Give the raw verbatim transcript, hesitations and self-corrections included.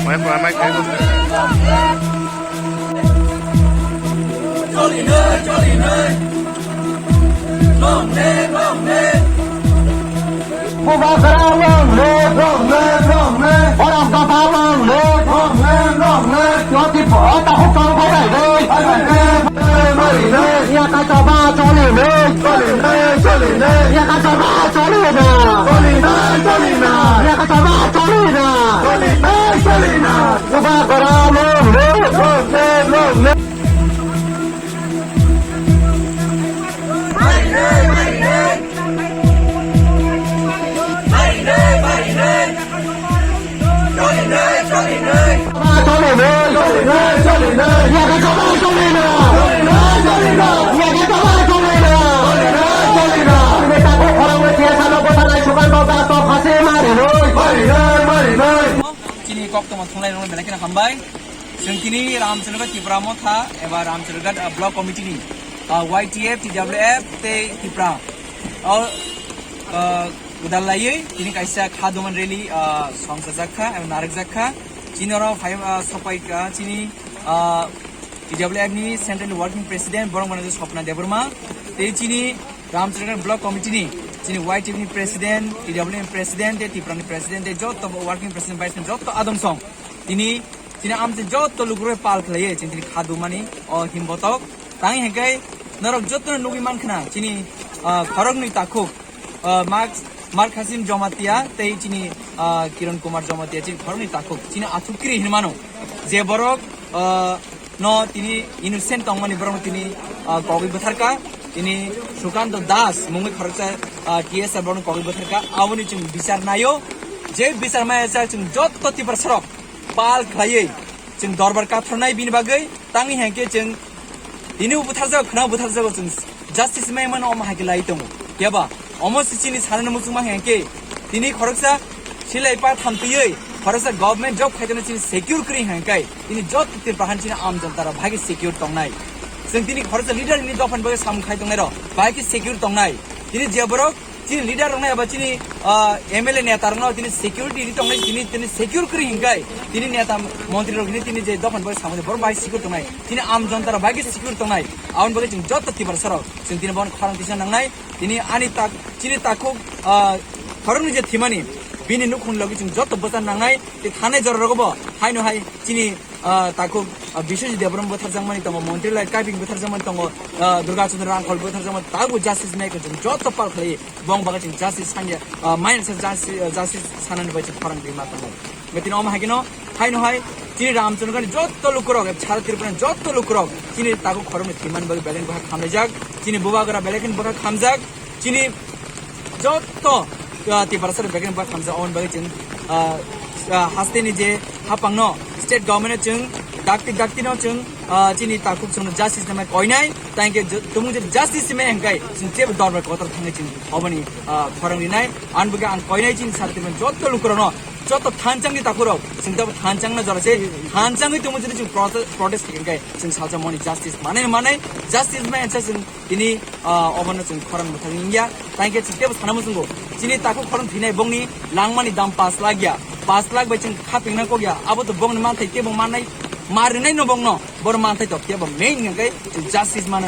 Mai, mai, mai, mai. Bubagra long live, long live, long live. Borok dopha long live, long live, long live. Jyoti Prakash Thakur tong phai bai dei. Phai bai dei, phai bai dei. Yakasaba choli nei. Choli nei, choli nei. Yakasaba choli na. Choli nei, choli nei. Yakasaba choli na. Choli nei, choli nei. Bubagra long live, long live, long live. Chini koktwma thunglai rwno belai kheno hambai. Chwng tini Ramchandra Tipra Motha eba Ramchandra, ah, Block Committee ni, ah, Y T F, T W F tei Tipra o, ah, gwdal laiwi tini kaisa kha doman rally, ah, songchajak kha eba narwkjak kha. Chini oro phai, ah, sopai kha chini, ah, T W F ni Central Working President borok manager Swapna Debbarma tei chini Ramchandra Block Committee ni chini Y T F ni President, T W F ni President tei Tipra ni President tei joto bo Working President, Vice President joto adong song. Tini, tini amchai joto lukurok pal khlaiwi chini tini kha dumani o himbotok. Tang hinkhe norok jotono nugwi mankhna chini, ah, khoroknwi takhuk, ah, Mark, Mark Hasim Jamatia tei chini, ah, Kiran Kumar Jamatia chini khoroknwi takhuk chini athukiri hinmano. Je borok, ah, no tini innocent tongmani borokno tini, ah, kogwi bwtharkha. Tini Sukanto Das mungwi khoroksa, ah, T S R borokno kogwi bwtharkha. Aboni chwng bichar naio. Je bichar maya cha chwng joto Tiprasarok pal khlaiwi chwng dorbar kathornai bini bagwi. Tangwi hinkhe chwng tini butharjago, khwnao butharjago chwng justice mai mano omo hai khe lai tongo. Keba omo se chini sanani muchungma hinkhe tini khoroksa silai pa thamtwiwi khoroksa government job khaitano chini secure kwrwi hinkhe tini joto Tripura han chini amjantara bhagi secure tongnai. Chwng tini khoroksa leader ni dophani bagwi samung khai tongnai rok bhagi secure tongnai. Tini je borok chini leader rokno eba chini, ah, M L A neta rokno tini security ri tongnai, tini, tini secure kwrwi hinkai, tini neta montri rok hini tini je dophani bagwi samani borok bai secure tongnai, tini am jonta rok bai khe secure tongnai, aboni bagwi chwng joto Tiprasa rok chwng tini bono khorang tisa nangnai, tini ani tak, chini takhuk, ah, khoroknwi je thwimani bini nukhungni logi chwng joto bwchan nangnai, tei thanai jora rogo bo haino hai chini ah, takhuk, ah, Biswajit Debbarma bwtharjakmani tongo, Montri Lal Kaping bwtharjakmani tongo, ah, Durga Chandra Rangkhol bwtharjakmani, tabuk justice nai khe chwng joto pal khlai, bong bagwi chwng justice sanya, ah, main sa justice, ah, justice sanani bai chwng khorang ri ma tongo. Betini omo hai kheno, haino hai, chini Ramchandra ni joto lukurok, sara Tripura ni joto lukurok, chini takhuk khoroknwi thwimani bagwi belai bwkha khamlaijak, chini bubagra belai kheno bwkha khamjak, chini joto, ah, Tiprasa rok begani bwkha khamjak, aboni bagwi chwng, ah, ah, hasteni je hapangno state government no chwng dakti dakti no chwng, ah, chini takhuk chwngno justice nangmani koinai, tangkhe je, tumung je justice maya hwnkhe chwng jebo dorbar kotor thangwi chwng oboni, ah, khorang rinai, ani bagwi ang koinai chini sara Tripura joto lukurokno, joto thanchangni takhukrok chwng tebo thanchangno jora se thanchangwi tumung jodi chwng prote-, protest khaikhe chwng salsa mani justice manai manai justice maya hwnkhe chwng Tini, ah, obono chwng khorang mwthangwi wngya. Tangkhe chwng teibo sana muchungo. Chini takhuk khorang thwinai bongni langmani dam pash lakh ya. Pash lakh bai chwng khapingna kok ya. Abo to bongni manthai teibo mannai, ma rwnaino bongno. Boro manthai to teibo main hwnkhe chwng justice mana.